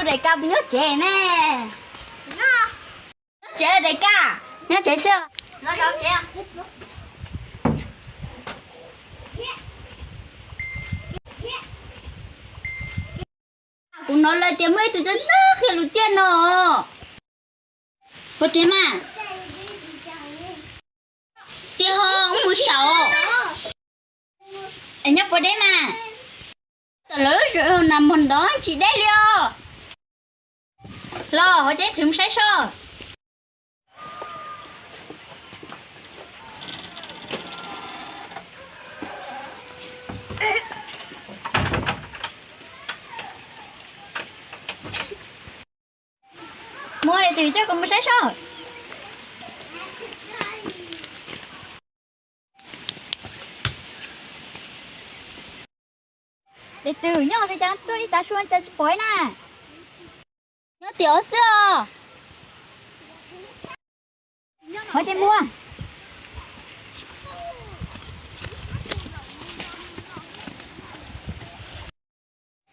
Daim Kas puas nyob tsev ne? Nyob tsev, Daim Kas nyob tsev xwb. Kuv hnov lawv tias muaj ib tug txawj txawj qhia lus txiaj no. Puas tiag mas? Txiaj ho mus saum. Es nyob puas deb mas? Tam lawv lub zos nag hmo nrov tsis deb li os. Los hauv ces thwv mus saib soj. Muaj leej twg coj kuv mus saib soj? Leej twg nyob li cas tuaj ib tav su cas tsis pom na? Nyob tim xwb os. Hov ces muaj.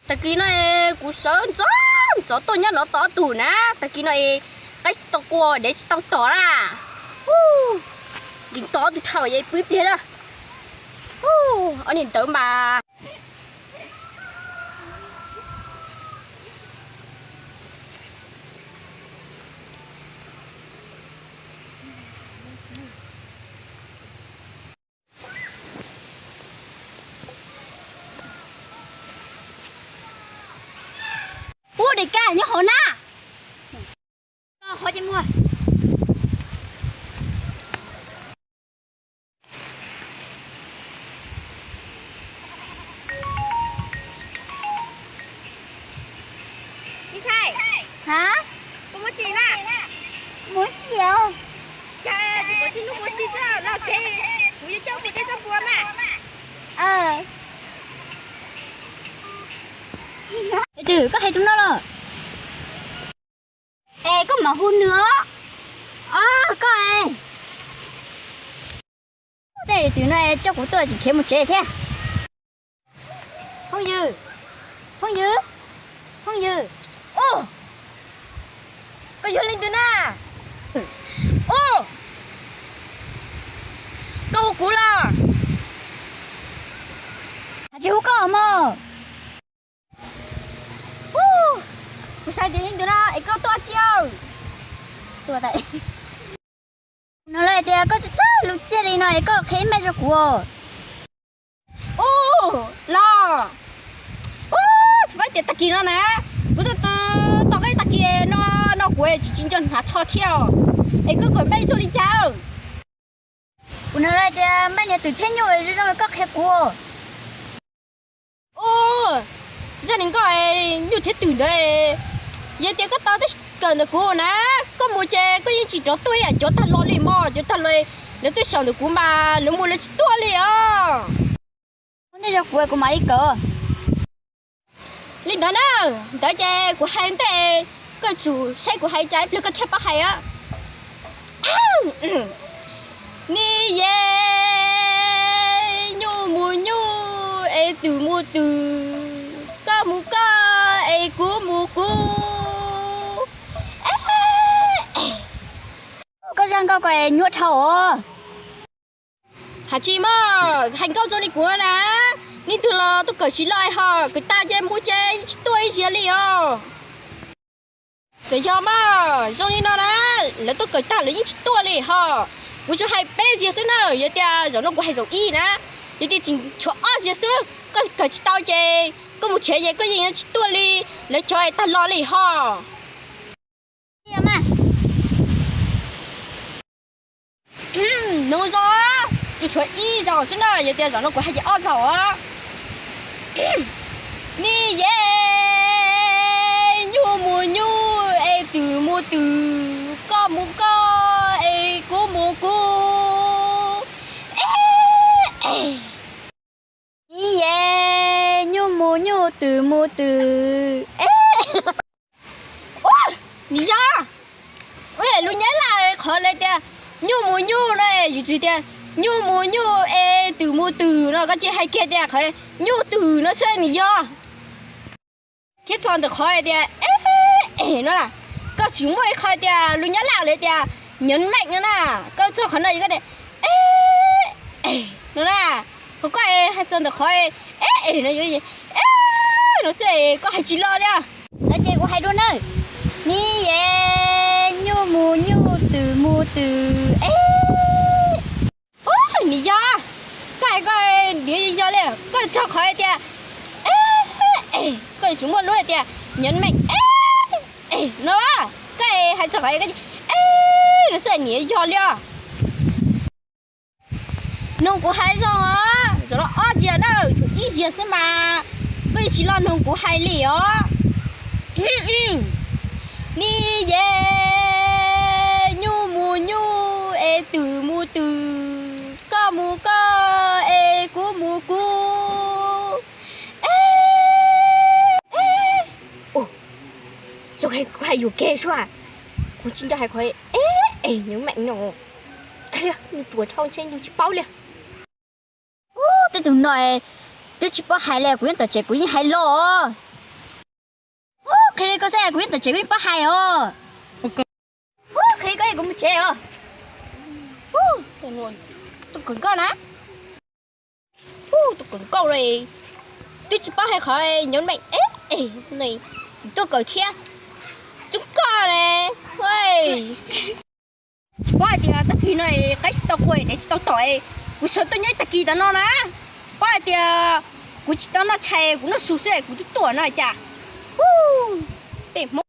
Tag kis no kuv sawv ntxov ntxov tuaj nyob no tos tus na, tag kis no es qaib tsis tau qua dev tsis tau tom na. Ntim tos tus dhau es pw ib pliag na. Ob niag ntawd mas. Ub, Daim Kas nyob hauv na. Hov ces muaj. Hab, muab si os. Cas tsis pom tsis hnub muab si xwb no tsev, kuv yuav coj mus dej txoj npua mas. Es koj hais tus no los? Es koj mam hu nws os. Os, koj es. Tej twm no coj kuv tuaj tsis khiav mus tsev thiab. Phooj ywg, phooj ywg, phooj ywg. Ub, koj yog leej twg na? Ub, koj hu kuv los? Has tsis hu koj mog. Kuv xav tias leej twg no es koj tuaj tsi? No lawv tias koj txawj txawj lus txiaj li no es koj qhia ib npaij rau kuv. Ub, los. Ub, tsis paub tias tag kis no na, kuv tuaj tau qaib tag kis no, no kuv tsis tsis nco hnav tsho thiab os. Es koj kawm npaij zoo li cas? Kuv no lawv tias npaij niag twm thiab nyuj zoo zoo koj qhia kuv. Ub, zaj ni nkoj nyuj thiab twm ntawd, yog tias koj tau tej kawm ntawm kuv na, koj mus ces koj yeej tsis rov tuaj ib yam cov tag los li mog, cov tag los lawv twb xyaum ntawm kuv mas lawv mus lawv tsis tuaj li os. Ntej zog kuv kuv mam li kawm. Li ntawd na, ntawd ces kuv hais ntej, koj tsum saib kuv hais cas ib pliag koj thiaj paub hais os. Ni ye, nyuj mus nyuj es twm mus twm, koj mus koj es kuv mus kuv. Koj zaj nkauj ko nyuaj dhau os. Has tsis mog, hais nkauj zoo li kuv na, leej twg los tuaj kawm tsis loj ho kawm tag ces mus ces tsis tuaj ib zaug li os. Txawm yog mog zoo li no na, lawv tuaj kawm tag lawv yeej tsis tuaj li ho. Kuv tsuas hais peb zaug xwb na, yog tias zaum no kuv hais zaum ib na, yog tias tseem tshuav ob zaug xwb koj kawm tsis tau ces koj mus tsev ces koj yeej tsis tuaj li, lawv cov tag los li ho. Nus zoo, tsuas tshuav ib zaug xwb na, yog tias zaum no kuv hais ces ob zaug os. Ni ye, nyuj mus nyuj es twm mus twm, koj mus koj es kuv mus kuv. Ni ye, nyuj mus nyuj, twm mus twm. Ub, nim yog, ub, lus Nyab Laj qhov li tias nyuj mus nyuj no, yus tsis tias nyuj mus nyuj es twm mus twm no, koj tsis hais kiag tias qhov nyuj twm no xwb nim yog. Thiab txog ntawm qhov tias Es no na, koj tsis muaj ib qho tias lus Nyab Laj li tias nhấn mạnh no na, koj txog qhov no es koj tias e, es no na, koj hais txog ntawm qhov e, es no, e, no xwb koj hais tsis los li os. Ces kuv hais dua nawb, ni ye nyuj mus nyuj, twm mus twm, e. Ub, nim yog, koj hais koj nim yog li, koj txog qhov tias e, es koj tsis muaj lub tias nhấn mạnh e, es no, koj hais txog qhov e, no xwb nim yog li os. Noog kuv hais zoo os, zaum no ob zaug na, tshuav ib zaug xwb mas koj tsis los noog kuv hais li os. Ni ye nyuj mus nyuj es, twm mus twm, koj mus koj es, kuv mus kuv. E, e, ua, zoo kuv hais yuam kev sua, kuv tsis nco hais qhov e, es nhấn mạnh no. Kag li, nws ruam dhau ntshe nws tsis paub li. Ub, tej tug no twb tsis paub hais li, kuv nyob tom tsev kuv yeej hais los. Ub, qhia li koj xwb, kuv nyob tom tsev kuv yeej paub hais os. Ub, qhia li koj, kuv mus tsev os. Ub, tus kawm nkauj na. Ub, tus kawm nkauj li, twb tsis paub hais qhov nhấn mạnh e, es, tuaj kawm thiab. Tub koj ne, tsis paub hais tias tag kis no qaib tsis tau qua, dev tsis tau tom, kuv sawv tuaj nyob ib tag kis tom no na. Tsis paub hais tias kuv tsis tau noj tshais, kuv noj su xwb kuv twb tuaj no cas. Ub, tej Hmoob